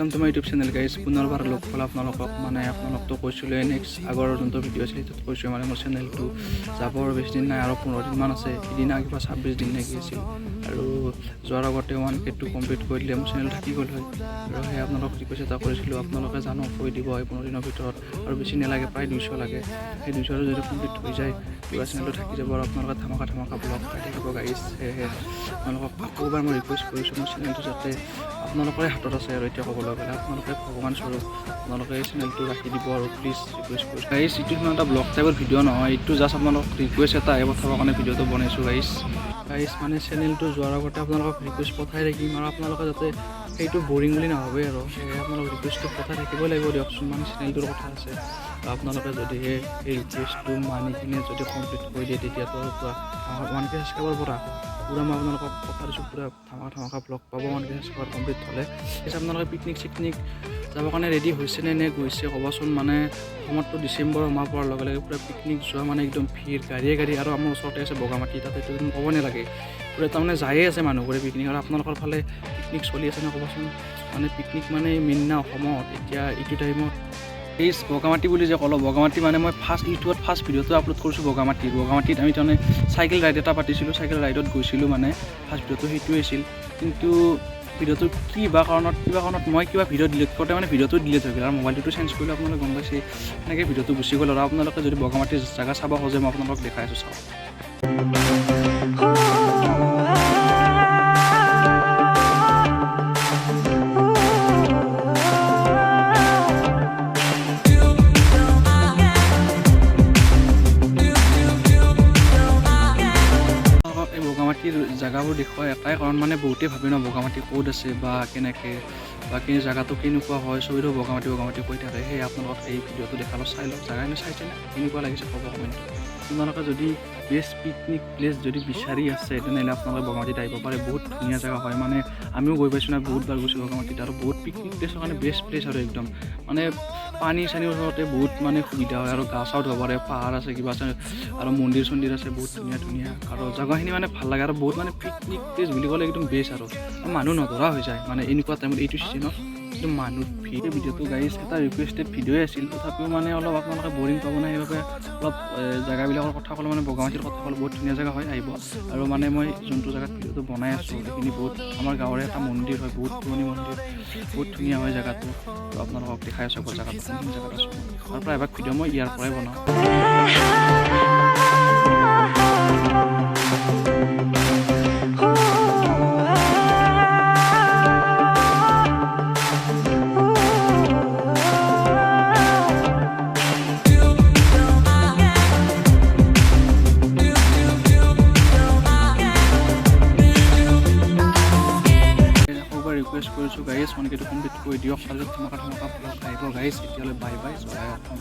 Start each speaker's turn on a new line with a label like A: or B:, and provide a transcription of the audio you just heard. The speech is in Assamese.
A: Welcome to my YouTube channel, guys. পুনৰবাৰ লগ পালোঁ আপোনালোকক। মানে আপোনালোকতো কৈছিলোঁ, নেক্সট আগৰ যোনটো ভিডিঅ' আছিল সেইটোত কৈছোঁ, মানে মোৰ চেনেলটো যাব আৰু বেছি দিন নাই আৰু 15 দিনমান আছে। সিদিনা কিবা 26 দিন নে কি আছিল। আৰু যোৱাৰ আগতে 1Kটো কমপ্লিট কৰি দিলে মোৰ চেনেল থাকি গ'ল হয়। আৰু সেই আপোনালোকক ৰিকুৱেষ্ট এটা কৰিছিলোঁ, আপোনালোকে জানো কৈ দিব এই 15 দিনৰ ভিতৰত। আৰু বেছি নালাগে, প্ৰায় 200 লাগে। সেই 200টো যদি কমপ্লিট হৈ যায়, পুৰা চেনেলটো থাকি যাব আৰু আপোনালোকে ধামাকা ধামাকা ব্লগ পাই থাকিব গাইজ। সেয়েহে আপোনালোকক আকৌ এবাৰ মই ৰিকুৱেষ্ট কৰিছোঁ, মোৰ চেনেলটো যাতে আপোনালোকৰে হাতত আছে। আৰু এতিয়া ক'বলৈ গ'লে আপোনালোকে ভগৱান স্বৰূপ, আপোনালোকে এই চেনেলটো ৰাখি দিব আৰু প্লিজ ৰিকুৱেষ্ট কৰিছোঁ গাইজ। এইটো সিমান এটা ব্লগ টাইপৰ ভিডিঅ' নহয়, এইটো জাষ্ট আপোনালোকক ৰিকুৱেষ্ট এটা আহে পঠাবৰ কাৰণে ভিডিঅ'টো বনাইছোঁ গাইজ। গাইজ, মানে চেনেলটো যোৱাৰ আগতে আপোনালোকক ৰিকুৱেষ্ট পঠাই থাকিম আৰু আপোনালোকে যাতে সেইটো বৰিং বুলি নাভাবে। আৰু সেয়ে আপোনালোক ৰিকুৱেষ্টটো পঠাই থাকিবই লাগিব দিয়কচোন, মানে চেনেলটোৰ কথা আছে। আৰু আপোনালোকে যদিহে এই ৰিকুৱেষ্টটো মানি কিনে যদি কমপ্লিট কৰি দিয়ে, তেতিয়াতো আৰু পূৰা 1K ছাবস্ক্ৰাইবাৰ পৰা পূৰা মই আপোনালোকক কথা দিছোঁ, পূৰা ধামাকা ধামাকা ব্লগ পাব 1K subscriber complete হ'লে। পিছে আপোনালোকে পিকনিক চিকনিক যাবৰ কাৰণে ৰেডি হৈছেনে নে গৈছে ক'বচোন। মানে অসমততো ডিচেম্বৰ মাহ পোৱাৰ লগে লগে পূৰা পিকনিক যোৱা মানে একদম ভিৰ, গাড়ীয়ে গাড়ী। আৰু আমাৰ ওচৰতে আছে বগামাটি, তাতেতো একদম ক'ব নালাগে, পূৰা তাৰমানে যায়ে আছে মানুহবোৰে পিকনিক। আৰু আপোনালোকৰ ফালে পিকনিক চলি আছেনে ক'বচোন। মানে পিকনিক মানে মেইন না অসমত এতিয়া এইটো টাইমত। এই বগামাটি বুলি যে ক'লোঁ, বগামাটি মানে মই ফাৰ্ষ্ট ইউটিউবত ফাৰ্ষ্ট ভিডিঅ'টো আপলোড কৰিছোঁ বগামাটি। বগামাটিত আমি তাৰমানে চাইকেল ৰাইড এটা পাতিছিলোঁ, চাইকেল ৰাইডত গৈছিলোঁ। মানে ফাৰ্ষ্ট ভিডিঅ'টো সেইটোৱে আছিল। কিন্তু ভিডিঅ'টো কিবা কাৰণত মই কিবা ভিডিঅ' ডিলিট কৰোঁতে মানে ভিডিঅ'টো ডিলিট হৈ গ'ল আৰু মোবাইলটোতো চেঞ্জ কৰিলোঁ, আপোনালোকে গম পাইছে, সেনেকৈ ভিডিঅ'টো গুচি গ'ল। আৰু আপোনালোকে যদি বগামাটিৰ জেগা চাব খোজে, মই আপোনালোকক দেখাই আছোঁ, চাওক। আপোনালোকক এই বগামাটিৰ জেগাবোৰ দেখুওৱা এটাই কাৰণ, মানে বহুতেই ভাবে ন বগামাটি ক'ত আছে বা কেনেকৈ বা কি জেগাটো কেনেকুৱা হয়। চবেইতো বগামাটি বগামাটি কৈ থাকে। সেয়ে আপোনালোকক এই ভিডিঅ'টো দেখালোঁ, চাই লওক। জেগা এনে চাইছেনে, কেনেকুৱা লাগিছে ক'ব কমেণ্টত। আপোনালোকে যদি বেষ্ট পিকনিক প্লেচ যদি বিচাৰি আছে, তেনেহ'লে আপোনালোকে বগামাটিত আহিব পাৰে। বহুত ধুনীয়া জেগা হয়। মানে আমিও গৈ পাইছোঁ না, বহুতবাৰ গৈছোঁ বগামাটিত। আৰু বহুত পিকনিক প্লেচৰ কাৰণে বেষ্ট প্লেচ। আৰু একদম মানে পানী চানীৰ ওচৰতে বহুত মানে সুবিধা হয় আৰু গা চাও ধুব পাৰে। পাহাৰ আছে, কিবা আছে আৰু মন্দিৰ চন্দিৰ আছে বহুত ধুনীয়া ধুনীয়া। আৰু জেগাখিনি মানে ভাল লাগে আৰু বহুত মানে পিকনিক প্লেচ বুলি ক'লে একদম বেষ্ট। আৰু মানুহ নধৰা হৈ যায় মানে এনেকুৱা টাইমত, এইটো ছিজনত একদম মানুহ ভিৰ। ভিডিঅ'টো গাইজ এটা ৰিকুৱেষ্টেড ভিডিঅ'ই আছিল, তথাপিও মানে অলপ আপোনালোকে বৰিং পাব নাই, সেইবাবে অলপ জেগাবিলাকৰ কথা ক'লে, মানে বগামাটিৰ কথা ক'লে, বহুত ধুনীয়া জেগা হয়, আহিব। আৰু মানে মই যোনটো জেগাত ভিডিঅ'টো বনাই আছোঁ, সেইখিনি বহুত আমাৰ গাঁৱৰে এটা মন্দিৰ হয়, বহুত পুৰণি মন্দিৰ, বহুত ধুনীয়া হয় জেগাটো। তো আপোনালোকক দেখাই আছোঁ আকৌ জেগাটো, কোনখিনি জেগাত আছোঁ। আৰু প্ৰায়ভাগ ভিডিঅ' মই ইয়াৰ পৰাই বনাওঁ। আকৌ এবাৰ ৰিকুৱেষ্ট কৰিছোঁ গাইজ, 1Kটো কমপ্লিট কৰি দিয়ক। তাৰপিছত ধামাকা ধামাকা ব্লগ আহিব গাইজ। এতিয়ালৈ বাই বাই, জয় অসম।